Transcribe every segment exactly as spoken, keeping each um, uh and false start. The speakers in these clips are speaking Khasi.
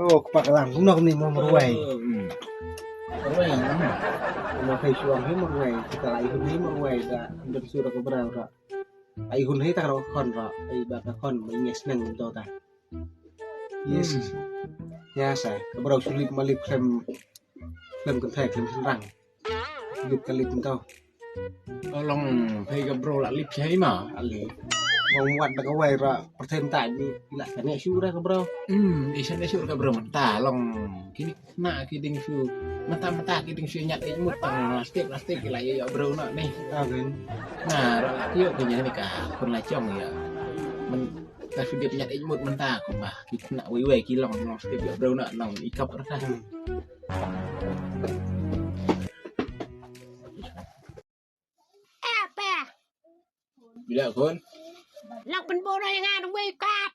Oh, kpa ka lang, kumno kumne mo marwei. Hmm. Marwei, hmm. Mo pei shuang hi marwei, kita ai hun hi marwei da, da sura ka brau ra. Ai hun hi ta ka khon ra, ai ba ka khon, ba ngi sneng to ta. Yes. Hmm. Ya sa, ka brau shu lip ma lip khlem, khlem kynthei, khlem shynrang. Lip ka lip nto. Long phi ka bro la lip shai ma. Ali. Ngong wat da ka wai ra percent ta ni la ka ne shu ra ka bro. Hmm, isan ne shu ka bro mynta long kini na ki ding shu. Mynta mynta ki ding shu nyat ik mut tang plastik plastik ki la ya bro na ni. Amen. Na ra la ki yo ki ni ka kun la chong ya. Men ka shu dip nyat ik mut mynta kumba ki na wai wai ki long long plastik ya bro na nong ikap ra. Hmm. Eh, pa. Bila kon? Lang pynbor ïa nga wei kat.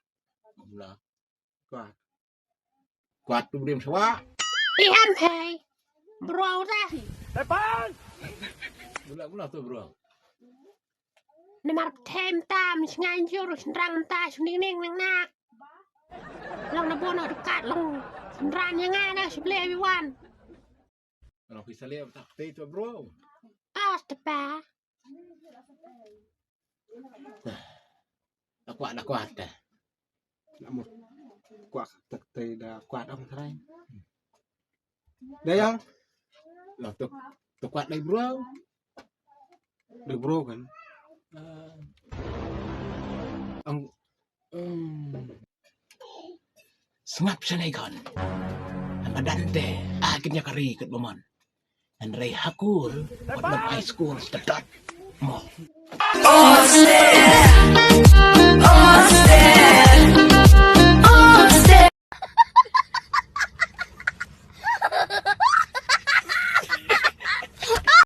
Bila. Kwat. Kwat tu brim swa. Ihan hei. Bro dah. Bila bila tu bro. Namar tem tam sngan jur snrang ta sning ning ning nak. Long na bono dekat long. Snran ïa nga na sebelah wan. Kalau kita lihat tak tei tu bro. Awas tepa. Da kwah da kwah te. Nak mut kwah tak tei da kwah ong trai. Da yang. Lah tu tu kwah dei bro. Dei bro kan. Ah. Ang hmm. Sngap shanai khon. Madan te a kin ïa kari kut bamon. Hynrei ha kur wat lem ai skur stadot mo.